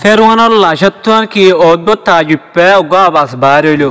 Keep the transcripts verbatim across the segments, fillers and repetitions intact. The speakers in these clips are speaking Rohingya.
Feruonor lacóttun ki odbut tajubbá uggúa abas baáir óilo.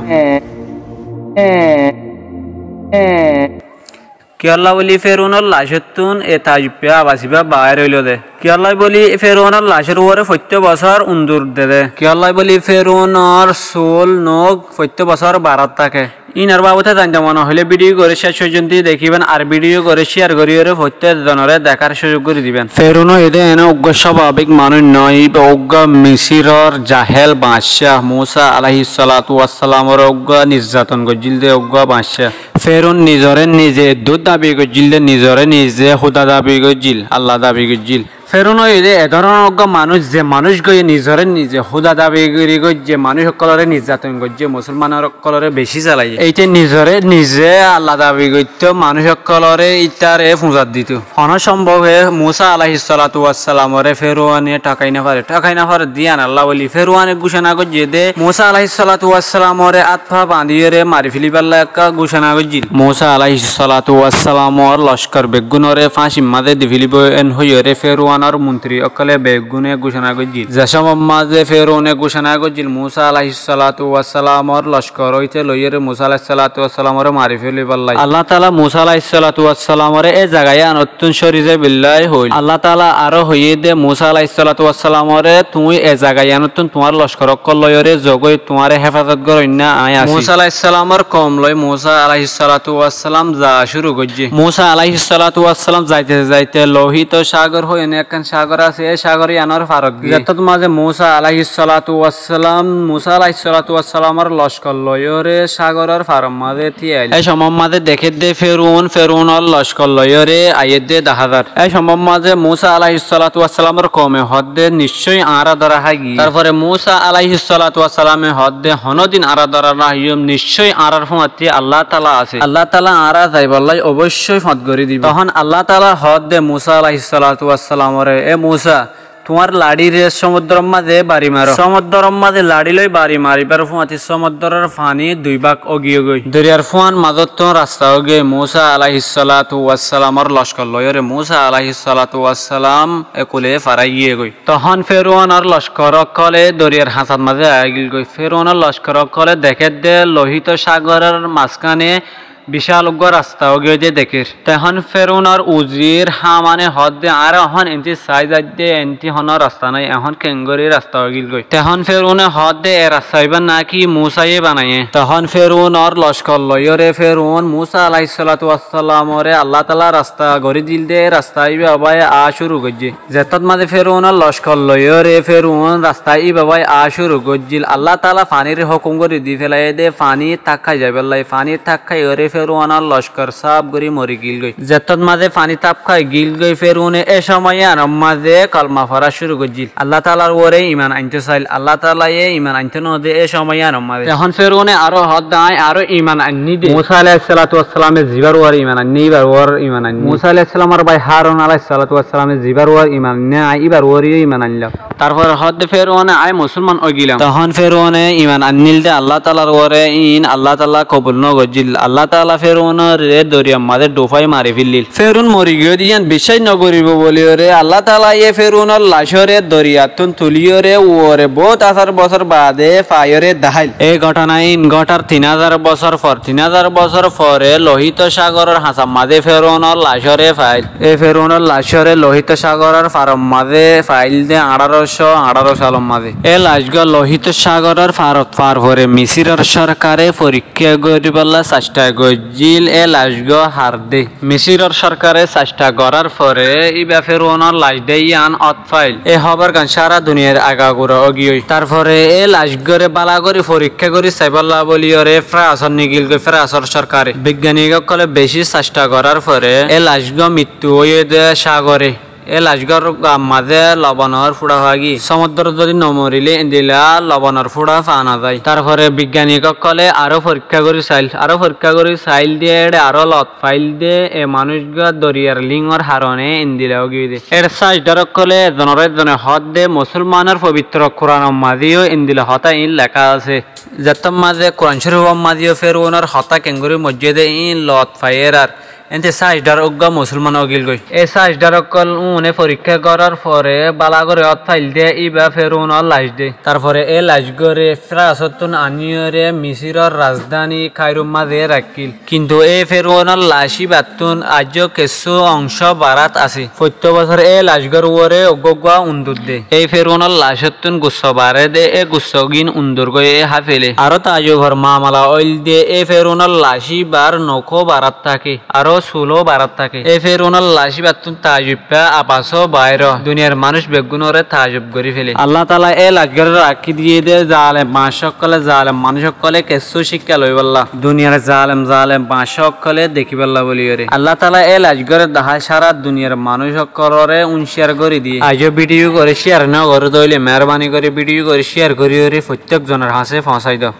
Kiyólla bóli Feruonor lacóttun e tajubbá abas ibá baáir óilo de. Kiyólla bóli Feruonor lacór uore foittó bosór undur de de. Kiyólla bóli Feruonor sul nouk foittó bosór barát táke. Inor babute zainto mone hoilé bídiyo gán céc foijjonto dekíben, ar bídiyo gán cíyar goríyoré foittó zonoré dekár cúzuk gorí diben. Feruon óiye dé ene uggúa sábabik manúic noó, íba uggúa Misiror jahél baccá, Musa alaihissalatu wassalamoré uggúa nizzaton goijjíl dé uggúa baccá. Feruon nizoré nize eddúr dabi goijjíl dé, nizoré nize Húda dabi goijjíl, Alla dabi goijjíl. Feruon óiye dé e dóronor uggúa manúic, ze manúic gíye nizoré nize Húda dabi gorí goijjé, manúic ókkoloré nizzaton goijjé, musolman ókkoloré bicí zalaiyé. Éite nizoré nize Alla dabi goittó, manúic ókkoloré ítaré fuzar ditó. Honó cómbobe Musa alaihissalatu wassalamoré Feruone thákai nofáre, thákai nofáre dé yíanolla bóli Feruone gucóna goijjé dé Musa alaihissalatu wassalamoré át faa bañdíyoré mari félaibolla ekká gucóna goijjíl. Musa alaihissalatu wassalamor lockor beggúnoré fáñcir mazé di félaibóu en hoiyóre Feruonor muntri ókkole beggúne gucóna goijjíl. Ze cómot mazé Feruone gucóna goijjíl Musa alaihissalatu wassalamor lockor óite loiyóre Musa alaihissalatu wassalamoré mari félaibolla. Allataala Musa alaihissalatu wassalamoré e zaga yíanottún córi zaibólla hoóil. Allataala aró hoiyé dé Musa alaihissalatu wassalamoré, tuñí e zaga yíanottún tuáñr lockor ókkol loiyóre zogói, tuáñre héfazot goróinna aññí así. Musa alaihissalamor koum loi Musa alaihissalatu wassalam zaa cúru goijjé. Musa alaihissalatu wassalam zaite zaite Lohito cágor hoiyóne ekkán cágor asé, e cágor yíanor farot giyé. Zettót mazé Musa alaihissalatu wassalam, Musa alaihissalatu wassalamor lockor loiyóre cágoror farot mazé tíail. E cómot mazé deké dé Feruon, Feruonor lockor loiyóre aiyé dé daházar. E cómot mazé Musa alaihissalatu wassalamor koume hoódde, niccói añára dóra háigiyí. Tarfore Musa alaihissalatu wassalame hoódde, honódin añára dóra no háiyum, niccói añárár fúañti Allataala asé. Allataala añára zaibolla obóiccói fot gorí dibou. Tohón Allataala hoódde Musa alaihissalatu wassalamoré, e Musa, tuáñr laçíre cómoddorór mazé bari maró. Cómoddorór mazé laçí loi bari maribár fúañti cómoddoror faní dui bák ógiyogói. Doriyar fúañr mazóttun rasta ógiyoi. Musa alaihissalatu wassalamor lockor loiyóre Musa alaihissalatu wassalam e kule farái giyégoi. Tohón Feruonor lockor ókkole doriyar hañsat mazé aáigilgói. Feruonor lockor ókkole deké dé Lohito cágoror mazkáne bicál uggúa rasta ógiyoi dé dekér. Tehón Feruonor uzir Hámane hoódde, añára ehón entí saái zaidde, entí honó rasta nái, ehón keéngorí rasta óigilgói. Tehón Feruone hoódde, e rasta ibá náki Musaye banaiyé. Tehón Feruonor lockor loiyóre Feruon Musa alaihissalatu wassalamoré Allataala rasta gorí dil dé, e rasta ibá bái aá cúru goijjé. Zettót mazé Feruonor lockor loiyóre Feruon rasta íba bái aá cúru goijjíl, Allataala fanír hókum gorí di félaiyé dé, faní tákkái zaibólla. Faní tákkáiyoré Feruonor lockor sáf gorí mori gilgói. Zettót mazé faní tákkai gilgói, Feruone é cómoi yíanor mazé kolma forá cúru goijjíl. Allataalar uore iman aintó sail. Allataalaye iman aintó node é cómoi yíanor mazé. Ehón Feruone aró hoódde, aññí aró iman ainní dé. Musa alaihissalatu wassalame zibár uore iman ainné, íbar uore iman ainné. Musa alaihissalamor bái Hárun alaihissalatu wassalame zibár uore iman ainné, aññí íbar uoreyó iman ainlám. Tarfore hoódde Feruone, aññí musúlman óigilam. Tohón Feruone iman ainníl dé Allataalar uore, iín Allataala kobul nógoijjíl. Allataala Feruonoré doriyar mazé dhufái mari féillíl. Feruon mori giyói dé yían biccác nogoríbou bóliyoré Allataalaye Feruonor lacóre doriyattún tulíyoré uore boóut ázar bosór baade faiyóre daháil. E góthona iín góthar tin ázar bosór for. Tin ázar bosór fore Lohito cágoror hañsar mazé Feruonor lacóre faáil. E Feruonor lacóre Lohito cágoror faror mazé faáil dé añçáro có añçáro salor mazé. E lacgúa Lohito cágoror farot far fore Misíror córkare forikká goríbolla saccá goijjíl, e lacgúa har dé. Misíror córkare saccá gorár fore íba Feruonor lac dé yían ót faáil. E hóborgán cára duniyair agagura ógiyoi. Tarfore e lacgúare bála gorí forikká gorí saibólla bóliyoré Frásor nigilgói, Frásor córkare. Bigganik ókkole bicí saccá gorár fore e lacgúa mittu óiye dé cágore. E lacgúar gaar mazé lobonor fúça faági. Cómoddor zodi nomorilé endila lobonor fúça faa nozai. Tarfore bigganik ókkole aró forikká gorí sail, aró forikká gorí sail dé éçe aró lot fail dé e manúicgúa doriyar língor harone endila ógiyoi dé. Ér sácdhar ókkole ezonor ezzone hoódde, musúlmanor fobitro Kuranor mazéyó endila hotá iín leká asé. Zettót mazé Kuran córifor mazéyó Feruonor hotá keéngorí moijjé dé iín lot faiyérar. Ente sáis dhár uggúa musulman ógil goi. E sáis dhár ókkol uúne forikká gorór fore bála gorí ót fail de íba Ferunor lac de. Tarfore e lac gore Frasottún aníyore Misiror rajdháni Kairur mazé rakkíl. Kintu e Ferunor lac íbattún aijjó kessú oncó barat asé. Foittó bosór e lac gor uore uggúa uggúa undur de. E Ferunor lacottún gusso baré de, e gussogín undur goi e há fele. Aró taajubor mamala óil de, e Ferunor lac íbar noukó barat táke, aró suló barat táke. E Ferunor lac íbattún taajub fa abasó baáiro duniyar manúic beggúnoré taajub gorí fele. Allah taala e lac gore rakí diyé de zalem baáñc ókkole, zalem manúic ókkole kessú cíkka loibólla, duniyar zalem zalem baáñc ókkole dekíbolla bóliyoré. Allah taala e lac gore dahái sára duniyar manúic ókkoloré únciyar gorí diyé. Aijjó bídiyu gore cíyar nógoró dóile meérbani gorí bídiyu gore cíyar goríyoré foittók zonor hañsé foóñsai do.